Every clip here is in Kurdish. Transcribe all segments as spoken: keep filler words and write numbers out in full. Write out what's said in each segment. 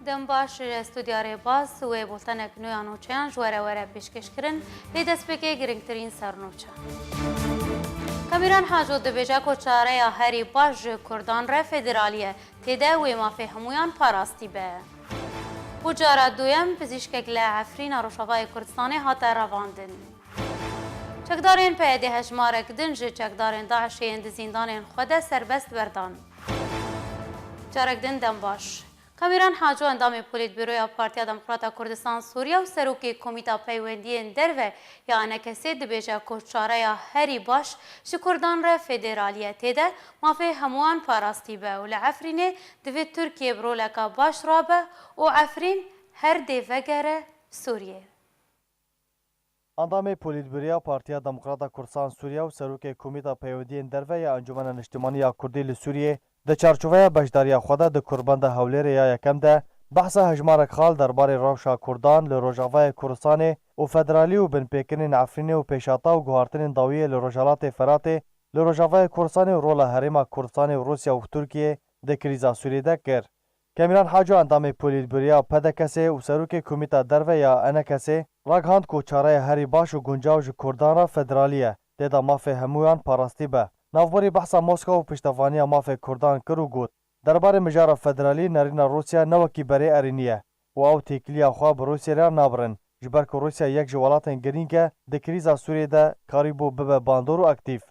Dem baş, ji stûdya Rêbaz wê bultenek nû ya nûçeyan ji we re were pêşkêşkirin. Lê destpêkê girîngtirîn sernûçe. Kamîran Haco dibêje ku çareya herî baş ji Kurdan re federalî ye, tê de wê mafê hemûyan parastî be. Bû cara duyem pizîşkek li Efrîna Rojavayê Kurdistanê hate revandin. Çekdarên P Y D hejmarek din ji çekdarên DAIŞê yên di zîndanên xwe de serbest berdan. Carek din dem baş. Kamîran Haco, endamê Polîtbûroya Partiya Demokrata Kurdistan Sûriye û serokê Komîta Peywendiyên Derve ya ENKSê dibêje ku çareya herî baş ji Kurdan re federalî ye, tê de mafê hemûyan parastî be û li Efrînê divê Tirkiye bi roleka baş rabe û Efrîn her dê vegere Sûriyê. Endamê Polîtbûroya Partiya Demokrata Kurdistan Sûriye û serokê Komîta Peywendiyên Derve ya Encûmena Niştimanî ya Kurdî li Sûriyê di çarçoveya beşdariya xwe de di Kurbenda Hewlêrê ya yekem de behsa hejmarek xal derbarê rewşa Kurdan li Rojavayê Kurdistanê û federalî û binpêkirinên Efrînê û pêşhata û guhartinên dawiyê li Rojhelatê Feratê, li Rojavayê Kurdistanê û rola Herêma Kurdistanê û Rûsya û Tirkiyê di krîza Sûriyê de kir. Kamîran Haco, endamê Polîtbûroya P D K S'ê û serokê Komîta Derve ya ENKSê, ragihand ku çareya herî baş û guncaw ji Kurdan re federalî ye, tê de mafê hemûyan parastî be. Navborî behsa Moskow û piştevaniya mafê Kurdan kir û got, derbarê mijara federalî nerîna Rûsya ne wekî berê erênî ye û ew têkiliya xwe bi Rûsyayê re nabirin, ji ber ku Rûsya yek ji welatên girîng e di krîza Sûriyê de karîbû bibe bandor û aktîf.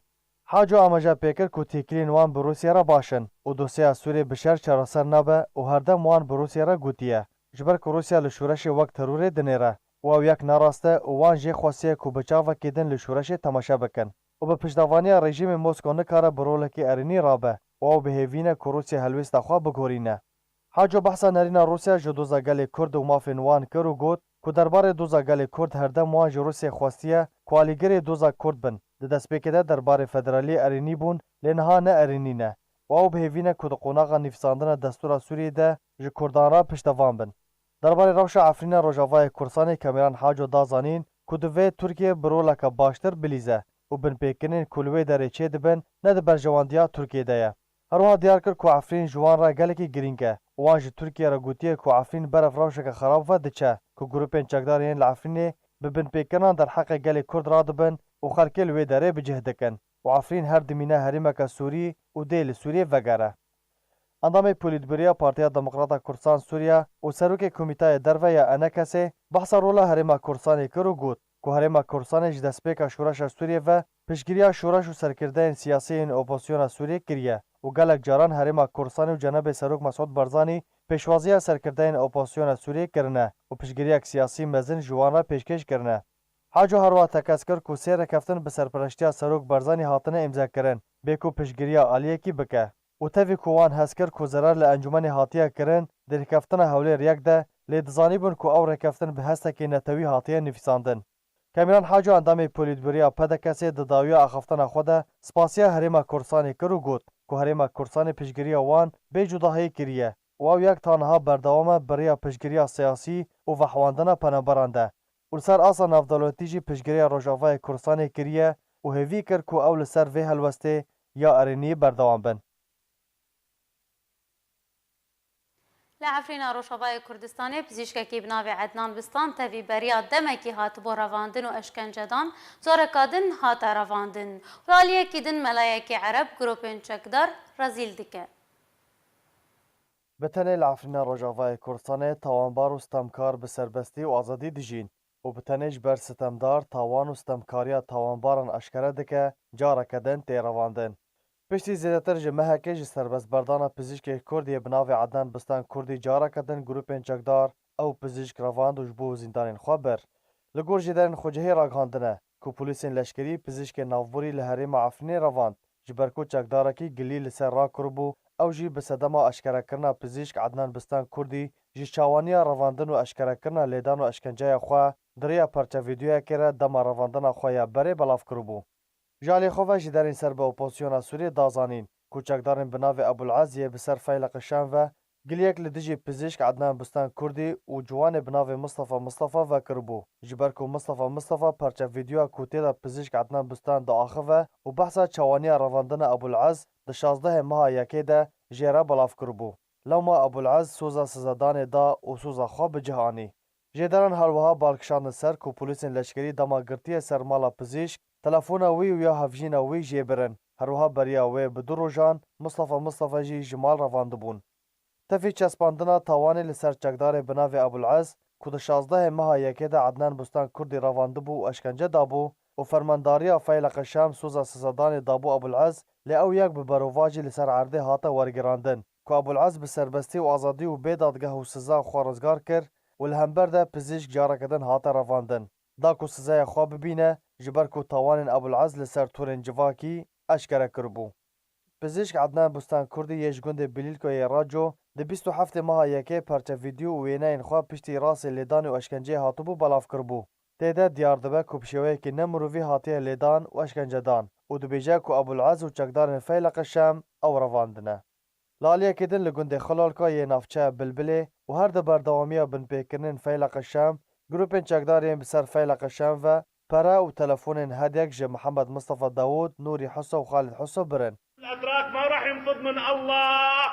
Haco amaje pê kir ku têkiliyên wan bi Rûsya re baş in û dosyeya Sûriyê bi şer çareser nabe û herdem wan bi Rûsya re gotiye, ji ber ku Rûsya li şoreşê wek terorê dinêre û ew yek ne rast e û wan jê xwestiye ku bi çavekî din li şoreşê temaşe bikin û bi piştevaniya rejîmê Moskow nikare bi rolekî erênî rabe û ew bi hêvî ne ku Rûsya helwêsta xwe bigorîne. Haco behsa nerîna Rûsya ji doza gelê Kurd û mafên wan kir û got ku derbarê doza gelê Kurd herdem wan ji Rûsyayê xwestiye ku alîgirê doza Kurd bin. Di destpêkê de derbarê federaliyê erênî bûn, lê niha ne erênî ne û ew bi hêvî ne ku di qonaxa nivîsandina destûra Sûriyê de ji Kurdan re piştevan bin. Derbarê rewşa Efrîna Rojavayê Kurdistanê Kamîran Haco da zanîn ku divê Tirkiye bi roleke baştir bilîze û binpêkirinên ku li wê derê çêdibin ne di berjewendiya Tirkiyê de ye. Her wiha diyar kir ku Efrîn ji wan re gelekî girîng e û wan ji Tirkiye re gotiye ku Efrîn berev rewşeke xerab ve diçe, ku grûpên çekdar yên li Efrînê bi binpêkirinan derheqê gelê Kurd radibin û xelkê li wê derê bi cih dikin û Efrîn her dimîne herêmeke Sûrî û dê li Sûriyê vegere. Endamê Polîtbûroya Partiya Demokrata Kurdistan Sûriye û serokê Komîtayê Derve ya ENKSê behsa rola Herêma Kurdistanê kir û got ku Herêma Kurdistanê ji destpêka şoreşa Sûriyê ve piştgiriya şoreş û serkirdeyên siyasî yên opozisyona Sûriyê kiriye û gelek caran Herêma Kurdistanê û Cenabê Serok Mesûd Barzanî pêşwaziya serkirdeyên opozisyona Sûriyê kirine û piştgiriyek siyasî mezin ji wan re pêşkêş kirine. Haco her wiha tekez kir ku sê rêkeftin bi serpereştiya Serok Barzanî hatine îmzekirin, bê ku piştgiriya aliyekî bike. Û tevî ku wan hez kir ku zerar li encûmenê hatiye kirin, di rêkeftina Hewlêr yek de, lê dizanîbûn ku ew rêkeftin bi hestekî netewî hatiye nivîsandin. Kamîran Haco, endamê Polîtbûroya P D K S'ê, di dawiya axaftina xwe de spasiya Herêma Kurdistanê kir û got ku Herêma Kurdistanê piştgiriya wan bê cudahiyê kiriye û ew yek ta niha berdewam e bi rêya piştgiriya siyasî û vehwandina penaberan de û li ser asta navdewletî jî piştgiriya Rojavayê Kurdistanê kiriye û hêvî kir ku ew li ser vê helwestê ya erênî berdewam bin. Li Efrîna Rojavayê Kurdistanê pizîşkekî bi navê Ednan Bistan tevî beriya demekî hatibû revandin û eşkencedan, careka din hate revandin û li aliyekî din melayekî ereb grûpên çekdar rezîl dike. Bi tenê li Efrîna Rojavayê Kurdistanê tawanbar û stemkar bi serbestî û azadî dijîn û bi tenê ji ber sitemdar tawan û stemkariya tawanbaran eşkere dike, careke din tê revandin. Piştî zêdetir ji mehekê ji serbestberdana pizîşkê Kurd yê bi navê Ednan Bistan Kurdî careke din grûpên çekdar ew pizîşk revand û ji bo zîndanên xwe bir. Li gor jêderên xwecihî ragihandine ku polîsên leşkerî pizîşkê navborî li herêma Efrînê revand, ji ber ku çekdarekî gilî li ser rakiribû, ew jî bi sedema eşkerekirina pizîşk Ednan Bistan Kurdî ji çawaniya revandin û eşkerekirina lêdan û eşkenceya xwe di rêya parça vîdeoyekê re dema revandina xwe ya berê belav kiribû. Ji alî xwe ve jêderên ser bi opozisyona Sûriyê da zanîn ku çekdarên bi navê Ebul Ez yê bi ser Feyleqi Şam ve giliyek li dijî pizîşk Ednan Bistan Kurdî û ciwanê bi navê Mistefa Mistefa vekiribû, ji ber ku Mistefa Mistefa parça vîdeoya ku tê de pizîşk Ednan Bistan diaxive û behsa çawaniya revandina Ebul Ez di şazdehê meha yekê de jê re belav kiribû. Lewma Ebûl Ez soza sizedanê da û soza xwe bi cih anî. Jêderan her wiha bal kişandin ser ku polîsên leşkerî dema girtiye ser mala pizîşk, telefona wî û ya hevjîna wî jê birin. Her wiha beriya wê bi du rojan Mistefa Mistefa jî ji mal revandibûn. Tevî çespandina tawanê li ser çekdarê bi navê Ebûl Ez ku di şazdehê meha yekê de Ednan Bustan Kurdî revandibû û eşkence dabû û fermandariya Feyleqe Şam soza sizedanê dabû Ebûl Ez, lê ew yek bi berovajî li ser erdê hate wergirandin ku Ebûl Ez bi serbestî û azadî û bê dadgeh û siza xwe rizgar kir û li hember de pizîşk careke din hate revandin. Da ku sizeya xwe bibîne, ji ber ku tawanên Ebûl Ez li ser torên civakî eşkere kiribû. Pizîşk Ednan Bustan Kurdî yê ji gundê Bilîlko yê Raco di bîst û heftê meha yekê parçe vîdyo û wêneyên xwe piştî rasê lêdanê û eşkenceyê hatibû belav kiribû. Tê de diyar dibe ku bi şêweyekî nemirovî hatiye lêdan û eşkencedan û dibêje ku Ebûl Ez û çekdarên Feyleqe Şam ew revandine. Li aliyekî din li gundê Xilalka yê navçeya Bilbilê û her di berdewamiya binpêkirinên Feyleqe Şam, grûpên çekdar yên bi ser Feyleqe Şam ve pere û telefonên hedyek ji Mihemed Mistefa Dawûd, Nûrî Huso û Xalid Huso birin. الأتراك ما راح ينفض من الله.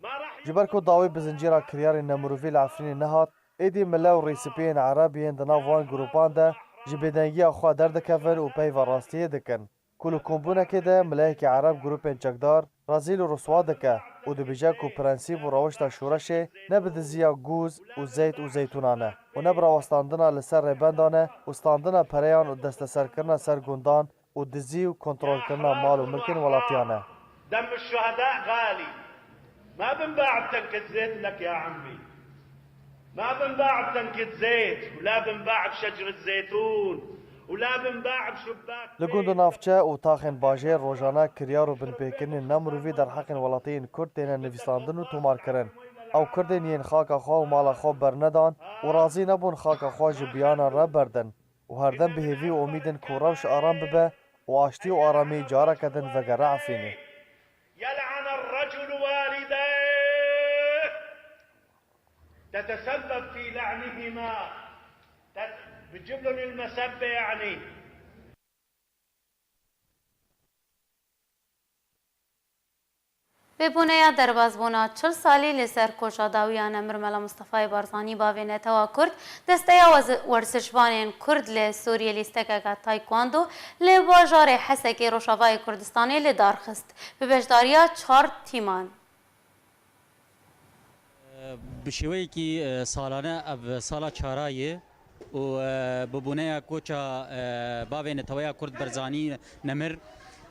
ما راح Ji ber ku dawî bi zincîra kiryarên nemirovî li Efrînê nehat, êdî mile û rêsipiyên Ereb yên di nav wan grûpan de ji bêdengiya xwe derdikevin û peyva rastiyê dikin. Ku li kombûnekê de mileyekî Ereb grûpên çekdar rezîl û riswa dike û dibêje ku prensîp û rewişta şoreşê ne bi diziya gûz û zeyt û zeytûnan e û ne bi rawestandina li ser rêbendan e û standina pereyan û desteserkirina ser gundan û dizî û kontrolkirina mal û milkên welatiyan e. دم الشهداء غالي. ما بنباع بتنكة زيت لك يا عمي. ما بنباع بتنكة زيت، ولا بنباع بشجرة زيتون، ولا بنباع بشباك Li gund û navçe û taxên bajêr rojane kiryar û binpêkirinên nemirovî derheqên welatiyên Kurd têne nivîsandin û tomarkirin. Ew Kurdên yên xaka xwe û mala xwe bernedan û razî nebûn xaka xwe ji biyanan re berdin û herdem bi hêvî û umîd in ku rewş aram bibe û aştî û aramî careke din vegere Efrînê. يلعن الرجل والديه. تتسبب في لعنهما. تت-، بتجيب لهم المسبة يعني. Bi boneya derbazbûna çil salî li ser koça dawî ya Nemir Mela Mustefayê Barzanî bavê netewa Kurd, desteya wez-, wersişvanên Kurd li Sûriyê lîstekeke taekwondo li bajarê Hesekê Rojavayê Kurdistanê li dar xist, bi beşdariya çar tîman. Bi şêweyekî, e, salane ev sala çara ye û, e, bi boneya koça, e, bavê neteweya Kurd Barzanî Nemir,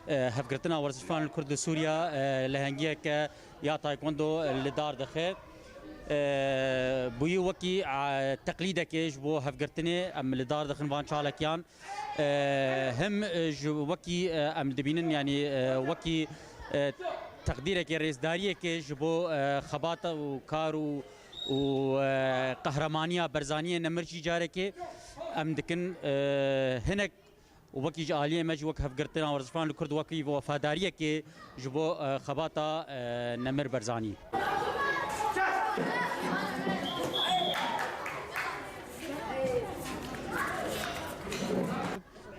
e, hevgirtina werzişvan li Kurd li Sûriya, e, lehengiyeke ya taekwondo li dar dixe. E, bûyî wekî, e, teqlîdekê ji bo hevgirtinê em li dar dixin van çalekiyan. E, him, e, ji wekî, e, em dibînin, yanî, e, wekî, e, teqdîrekê, rêzdariyekê ji bo, e, xebata û kar û, û, e, qehremaniya Barzaniyê Nemir jî carekê em dikin, e, hinek û wekî ji aliyê me jî wek hevgirtina werzişvan li Kurd wekî wefadariyekê ji bo, e, xebata, e, Nemir Barzanî.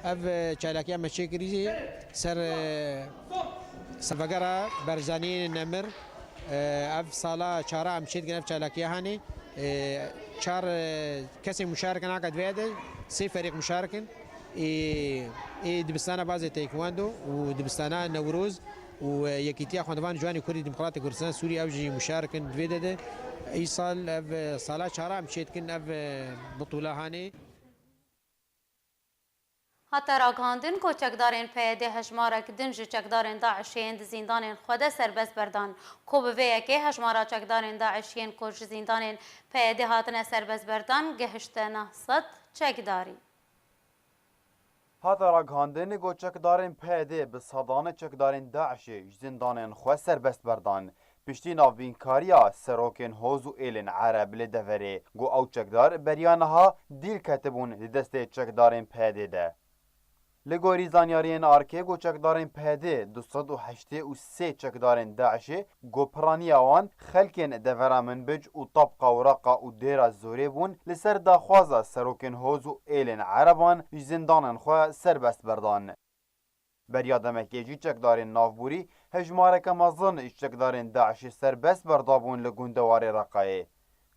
Ev, e, çalakiya me çêkirî ser, e, ser vegera Barzaniyê Nemir. E, ev sala çara em çêdikin ev çalakiya hanê. E, çar, e, kesên muşarik in, aka divê de sê ferîq muşarik in. Ê, ê dibistana bazê taekwondo û dibistana Newroz û, e, Yekîtiya Xwendevan Ciwanê Kurdî Demokratê Kurdistan Sûrî ew jî muşarik in di vê de de. Îsal ev, e, sala çara em çêdikin ev, e, bitûla hanê. Hate ragihandin ku çekdarên P Y D hejmarek din ji çekdarên DAIŞê yên di zîndanên xwe de serbest berdan, ku bi vê yekê hejmara çekdarên DAIŞ yên ku ji zîndanên P Y D hatine serbest berdan gehişte neh sed çekdarî. Hate ragihandin ku çekdarên P Y D bi sedan çekdarên DAIŞê ji zîndanên xwe serbest berdan. Piştî navbînkariya serokên hoz û êlên Ereb li deverê, ku ew çekdar beriya niha dîl ketibûn di destê çekdarên P Y D de. Li gorî zanyariyên arkê, ku çekdarên P Y D du sed û heştê û sê çekdarên DAIŞê, ku piraniya wan xelkên devera Minbic û Tabqa û Reqa û Dêra Zorê bûn, li ser daxwaza serokên hoz û êlên Ereban ji zîndanên xwe serbest berdan. Beriya demekê jî çekdarên navborî Hejmareke mezin ji çekdarên DAIŞê serbest berdabûn li gundewarê Reqayê.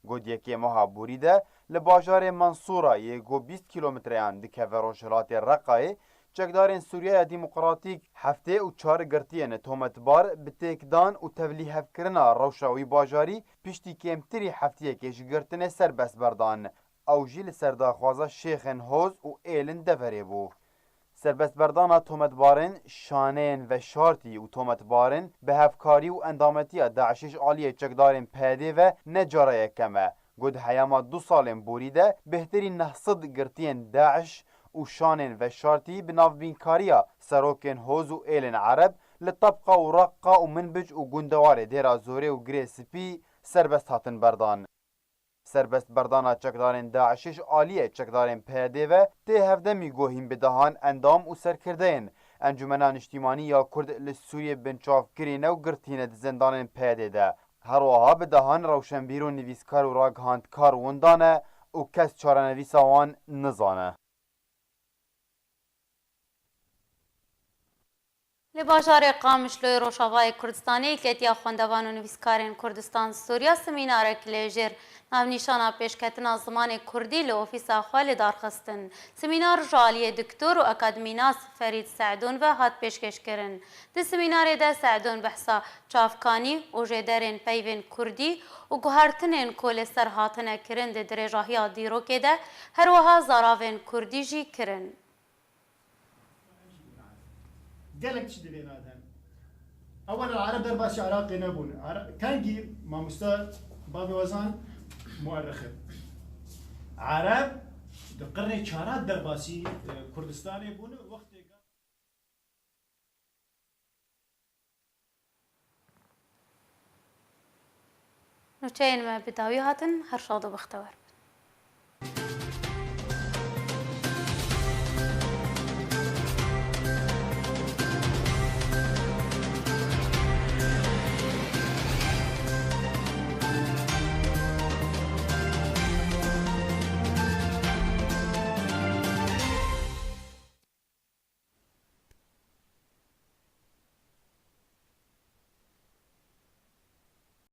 Got yekê meha borî de li bajarê Mensûra yê ku bîst kîlometreyan dikeve rojhilatê Reqayê, çekdarên Sûriyeya Demokratîk heftê û çar girtiyên tometbar bi têkdan û tevlîhevkirina rewşa wî bajarî piştî kêmtirî heftiyekê ji girtinê serbest berdan. Ew jî li ser daxwaza şêxên hoz û êlin deverê bû. Serbestberdana tometbarên şaneyên veşartî û tometbarên bi hevkarî û endametiya DAIŞê ji aliyê çekdarên PYDê ve ne cara yekem e. Got heyama du salên borî de bêhtirî neh sed girtiyên DAIŞ û şanên veşartî bi navbînkariya serokên hoz û êlên Ereb li Tebqa û Reqqa û Minbic û gundewarê Dêra Zorê û Girê Spî serbest hatin berdan. Serbestberdana çekdarên DAIŞê ji aliyê çekdarên PYDê ve tê hevdemî ku hîn bi dehan endam û serkirdeyên Encûmena Niştîmanî ya Kurd li Sûriyê binçav kirîne û girtîne di zindanên PYDê de. Her wiha bi dehan rewşenbîr û nivîskar û ragihandkar winda ne û kes çarenivîsa wan nizane. Li bajarê Qamişloyê Rojavayê Kurdistanê Yeketiya Xwendevan û Nivîskarên Kurdistan Sûriya semînarek li jêr navnîşana Pêşketina Zimanê Kurdî li ofîsa xwe li dar xistin. Semînar ji aliyê doktor û akademînas Ferîd Se'dûn ve hat pêşkêşkirin. Di semînarê de Se'dûn behsa çavkanî û jêderên peyvên kurdî û guhertinên ku li ser hatine kirin di dirêjahiya dîrokê de, her wiha zaravên kurdî jî kirin. Gelek tişt divê naden. Ewel Ereb derbasî Iraqê nebûn. Ara-, kengî mamoste bavê wezan muerrixin. Ereb di qirnê çara derbasî, e, Kurdistanê bûn. Wextê Nûçeyên me bi dawî hatin, her şad û bextewer.